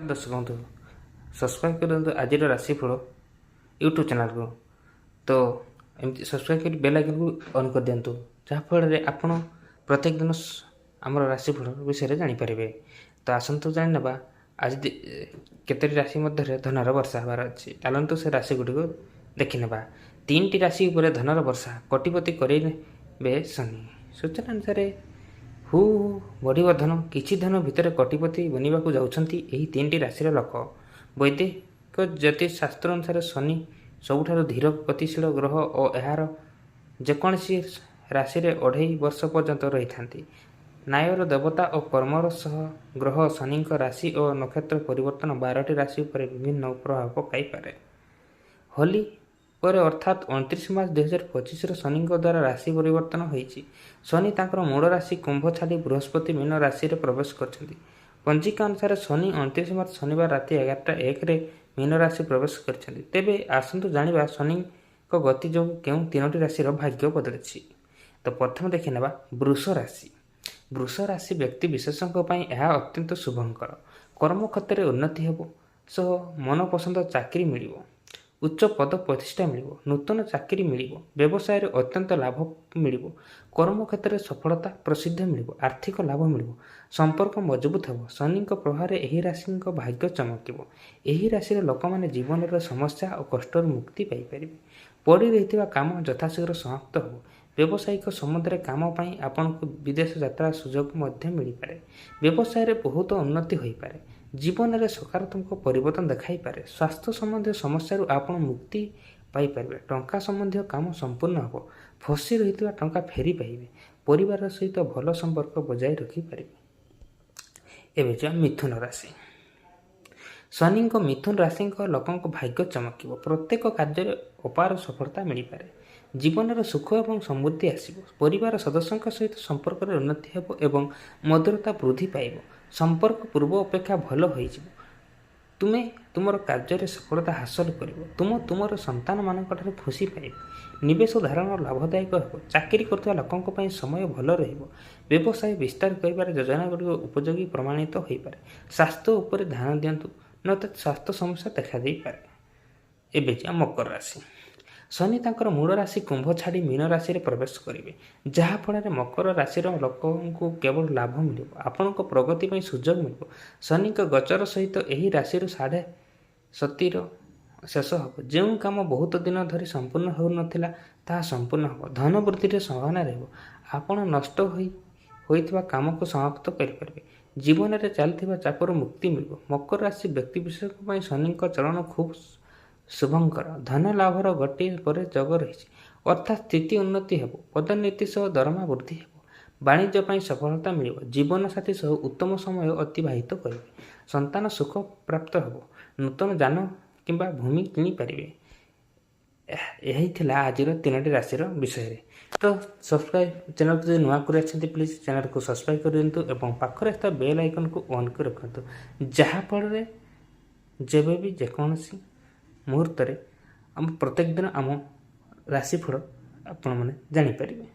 ଦର୍ଶକ ବନ୍ଧୁ, ସବସ୍କ୍ରାଇବ୍ କରନ୍ତୁ ଆଜିର ରାଶିଫଳ ୟୁଟ୍ୟୁବ୍ ଚ୍ୟାନେଲ୍କୁ। ତ ଏମିତି ସବସ୍କ୍ରାଇବ୍ କରି ବେଲ୍ ଆଇକନ୍କୁ ଅନ୍ କରିଦିଅନ୍ତୁ, ଯାହାଫଳରେ ଆପଣ ପ୍ରତ୍ୟେକ ଦିନ ଆମର ରାଶିଫଳ ବିଷୟରେ ଜାଣିପାରିବେ। ତ ଆସନ୍ତୁ ଜାଣିନେବା ଆଜି କେତୋଟି ରାଶି ମଧ୍ୟରେ ଧନର ବର୍ଷା ହେବାର ଅଛି। ଚାଲନ୍ତୁ, ସେ ରାଶି ଗୁଡ଼ିକୁ ଦେଖିନେବା। ତିନିଟି ରାଶି ଉପରେ ଧନର ବର୍ଷା, କୋଟିପତି କରିବେ ଶନି। ସୂଚନା ଅନୁସାରେ ହୁ ହୁ ବଢ଼ିବ ଧନ। କିଛି ଦିନ ଭିତରେ କୋଟିପତି ବନିବାକୁ ଯାଉଛନ୍ତି ଏହି ତିନିଟି ରାଶିର ଲୋକ। ବୈଦିକ ଜ୍ୟୋତିଷ ଶାସ୍ତ୍ର ଅନୁସାରେ ଶନି ସବୁଠାରୁ ଧୀର ଗତିଶୀଳ ଗ୍ରହ ଓ ଏହାର ଯେକୌଣସି ରାଶିରେ 2.5 ବର୍ଷ ପର୍ଯ୍ୟନ୍ତ ରହିଥାନ୍ତି। ନ୍ୟାୟର ଦେବତା ଓ କର୍ମର ସହ ଗ୍ରହ ଶନିଙ୍କ ରାଶି ଓ ନକ୍ଷତ୍ର ପରିବର୍ତ୍ତନ 12ଟି ରାଶି ଉପରେ ବିଭିନ୍ନ ପ୍ରଭାବ ପକାଇପାରେ। ହୋଲି ପରେ ଅର୍ଥାତ୍ 29 ମାର୍ଚ୍ଚ 2025ର ଶନିଙ୍କ ଦ୍ୱାରା ରାଶି ପରିବର୍ତ୍ତନ ହୋଇଛି। ଶନି ତାଙ୍କର ମୂଳ ରାଶି କୁମ୍ଭ ଛାଡ଼ି ବୃହସ୍ପତି ମୀନ ରାଶିରେ ପ୍ରବେଶ କରିଛନ୍ତି। ପଞ୍ଜିକା ଅନୁସାରେ ଶନି 29 ମାର୍ଚ୍ଚ ଶନିବାର ରାତି 11:01ରେ ମୀନ ରାଶି ପ୍ରବେଶ କରିଛନ୍ତି। ତେବେ ଆସନ୍ତୁ ଜାଣିବା, ଶନିଙ୍କ ଗତି ଯୋଗୁଁ କେଉଁ ତିନୋଟି ରାଶିର ଭାଗ୍ୟ ବଦଳିଛି। ତ ପ୍ରଥମେ ଦେଖିନେବା ବୃଷ ରାଶି। ବୃଷ ରାଶି ବ୍ୟକ୍ତି ବିଶେଷଙ୍କ ପାଇଁ ଏହା ଅତ୍ୟନ୍ତ ଶୁଭଙ୍କର। କର୍ମକ୍ଷେତ୍ରରେ ଉନ୍ନତି ହେବ ସହ ମନପସନ୍ଦ ଚାକିରି ମିଳିବ। ଉଚ୍ଚ ପଦ ପ୍ରତିଷ୍ଠା ମିଳିବ। ନୂତନ ଚାକିରି ମିଳିବ। ବ୍ୟବସାୟରେ ଅତ୍ୟନ୍ତ ଲାଭ ମିଳିବ। କର୍ମକ୍ଷେତ୍ରରେ ସଫଳତା, ପ୍ରସିଦ୍ଧି ମିଳିବ। ଆର୍ଥିକ ଲାଭ ମିଳିବ। ସମ୍ପର୍କ ମଜବୁତ ହେବ। ଶନିଙ୍କ ପ୍ରଭାବରେ ଏହି ରାଶିଙ୍କ ଭାଗ୍ୟ ଚମକିବ। ଏହି ରାଶିର ଲୋକମାନେ ଜୀବନର ସମସ୍ୟା ଓ କଷ୍ଟରୁ ମୁକ୍ତି ପାଇପାରିବେ। ପଡ଼ି ରହିଥିବା କାମ ଯଥାଶୀଘ୍ର ସମାପ୍ତ ହେବ। ବ୍ୟବସାୟିକ ସମ୍ବନ୍ଧରେ କାମ ପାଇଁ ଆପଣଙ୍କୁ ବିଦେଶ ଯାତ୍ରା ସୁଯୋଗ ମଧ୍ୟ ମିଳିପାରେ। ବ୍ୟବସାୟରେ ବହୁତ ଉନ୍ନତି ହୋଇପାରେ। ଜୀବନରେ ସକାରାତ୍ମକ ପରିବର୍ତ୍ତନ ଦେଖାଇପାରେ। ସ୍ୱାସ୍ଥ୍ୟ ସମ୍ବନ୍ଧୀୟ ସମସ୍ୟାରୁ ଆପଣ ମୁକ୍ତି ପାଇପାରିବେ। ଟଙ୍କା ସମ୍ବନ୍ଧୀୟ କାମ ସମ୍ପୂର୍ଣ୍ଣ ହେବ। ଫସି ରହିଥିବା ଟଙ୍କା ଫେରି ପାଇବେ। ପରିବାର ସହିତ ଭଲ ସମ୍ପର୍କ ବଜାୟ ରଖିପାରିବେ। ଏବେ ଯିବା ମିଥୁନ ରାଶି। ଶନିଙ୍କ ମିଥୁନ ରାଶିଙ୍କ ଲୋକଙ୍କ ଭାଗ୍ୟ ଚମକିବ। ପ୍ରତ୍ୟେକ କାର୍ଯ୍ୟରେ ଅପାର ସଫଳତା ମିଳିପାରେ। ଜୀବନରେ ସୁଖ ଏବଂ ସମୃଦ୍ଧି ଆସିବ। ପରିବାର ସଦସ୍ୟଙ୍କ ସହିତ ସମ୍ପର୍କରେ ଉନ୍ନତି ହେବ ଏବଂ ମଧୁରତା ବୃଦ୍ଧି ପାଇବ। ସମ୍ପର୍କ ପୂର୍ବ ଅପେକ୍ଷା ଭଲ ହୋଇଯିବ। ତୁମେ ତୁମର କାର୍ଯ୍ୟରେ ସଫଳତା ହାସଲ କରିବ। ତୁମର ସନ୍ତାନମାନଙ୍କ ଠାରୁ ଖୁସି ପାଇବେ। ନିବେଶ ଧାରଣ ଲାଭଦାୟକ ହେବ। ଚାକିରି କରୁଥିବା ଲୋକଙ୍କ ପାଇଁ ସମୟ ଭଲ ରହିବ। ବ୍ୟବସାୟ ବିସ୍ତାର କରିବାର ଯୋଜନା ଗୁଡ଼ିକ ଉପଯୋଗୀ ପ୍ରମାଣିତ ହୋଇପାରେ। ସ୍ୱାସ୍ଥ୍ୟ ଉପରେ ଧ୍ୟାନ ଦିଅନ୍ତୁ, ନଚେତ୍ ସ୍ୱାସ୍ଥ୍ୟ ସମସ୍ୟା ଦେଖାଦେଇପାରେ। ଏବେ ଯିବା ମକର ରାଶି। ଶନି ତାଙ୍କର ମୂଳ ରାଶି କୁମ୍ଭ ଛାଡ଼ି ମୀନ ରାଶିରେ ପ୍ରବେଶ କରିବେ, ଯାହାଫଳରେ ମକର ରାଶିର ଲୋକଙ୍କୁ କେବଳ ଲାଭ ମିଳିବ। ଆପଣଙ୍କ ପ୍ରଗତି ପାଇଁ ସୁଯୋଗ ମିଳିବ। ଶନିଙ୍କ ଗୋଚର ସହିତ ଏହି ରାଶିରୁ ସାଢ଼େ ସତୀର ଶେଷ ହେବ। ଯେଉଁ କାମ ବହୁତ ଦିନ ଧରି ସମ୍ପୂର୍ଣ୍ଣ ହେଉନଥିଲା, ତାହା ସମ୍ପୂର୍ଣ୍ଣ ହେବ। ଧନ ବୃଦ୍ଧିର ସମ୍ଭାବନା ରହିବ। ଆପଣ ନଷ୍ଟ ହୋଇଥିବା କାମକୁ ସମାପ୍ତ କରିପାରିବେ। ଜୀବନରେ ଚାଲିଥିବା ଚାପରୁ ମୁକ୍ତି ମିଳିବ। ମକର ରାଶି ବ୍ୟକ୍ତିବିଶେଷଙ୍କ ପାଇଁ ଶନିଙ୍କ ଚଳନ ଖୁବ୍ ଶୁଭଙ୍କର। ଧନ ଲାଭର ଗୋଟିଏ ପରେ ଯୋଗ ରହିଛି, ଅର୍ଥାତ୍ ସ୍ଥିତି ଉନ୍ନତି ହେବ। ପଦୋନ୍ନତି ସହ ଦରମା ବୃଦ୍ଧି ହେବ। ବାଣିଜ୍ୟ ପାଇଁ ସଫଳତା ମିଳିବ। ଜୀବନସାଥୀ ସହ ଉତ୍ତମ ସମୟ ଅତିବାହିତ କରିବେ। ସନ୍ତାନ ସୁଖ ପ୍ରାପ୍ତ ହେବ। ନୂତନ ଯାନ କିମ୍ବା ଭୂମି କିଣିପାରିବେ। ଏହି ଥିଲା ଆଜିର ତିନୋଟି ରାଶିର ବିଷୟରେ। ତ ସବସ୍କ୍ରାଇବ୍ ଚ୍ୟାନେଲକୁ ଯଦି ନୂଆ କରି ଅଛନ୍ତି, ପ୍ଲିଜ୍ ଚ୍ୟାନେଲକୁ ସବସ୍କ୍ରାଇବ୍ କରିଦିଅନ୍ତୁ ଏବଂ ପାଖରେ ଥିବା ବେଲ୍ ଆଇକନ୍କୁ ଅନ୍ କରି ରଖନ୍ତୁ, ଯାହାଫଳରେ ଯେବେ ବି ଯେକୌଣସି ମୁହୂର୍ତ୍ତରେ ଆମ ପ୍ରତ୍ୟେକ ଦିନ ଆମ ରାଶିଫଳ ଆପଣମାନେ ଜାଣିପାରିବେ।